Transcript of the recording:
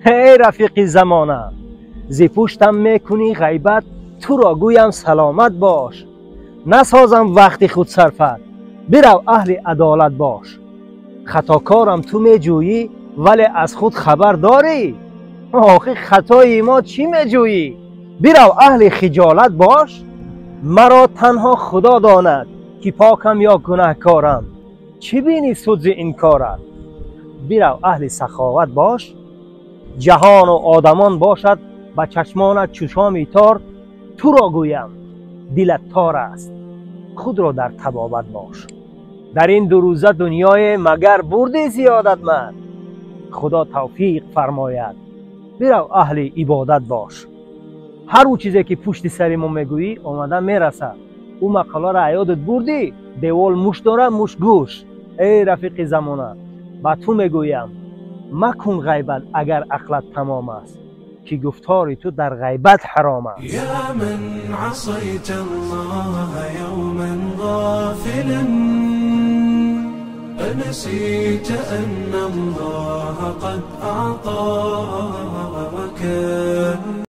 Эй рафиқи замона, зи пуштам мекунӣ ғайбат, туро гӯям саломат бош. Насозам вақти худ сарфат, бирав аҳли адолат бош. Хатокорам ту меҷӯӣ, вале аз худ хабар дорӣ? Охи, хатои мо чӣ меҷӯӣ? Бирав аҳли хиҷолат бош. Маро танҳо Худо донад, ки покам ё гунаҳкорам. Чӣ бинӣ суд зи ин корат? Бирав аҳли саховат бош. Ҷаҳону одамон бошад ба чашмонат чушоми тор, туро гӯям дилат тор аст, худро дар табобат бош. Дар ин дурӯза дунёе магар бурдӣ зиёдатманд? Худо тавфиқ фармояд, бирав аҳли ибодат бош. Ҳар ӯ чизе ки пушти сари мо мегӯӣ, омада мерасад. Ӯ мақоларо аёдат бурдӣ: девол муш дорад, муш гӯш. Эй рафиқи замона, ба ту мегӯям, макун ғайбат, агар ақлат тамом аст, ки гуфтори ту дар ғайбат ҳаром аст. يا من عصيت الله يوما غافلا، أنسيت أن الله قد أعطاك.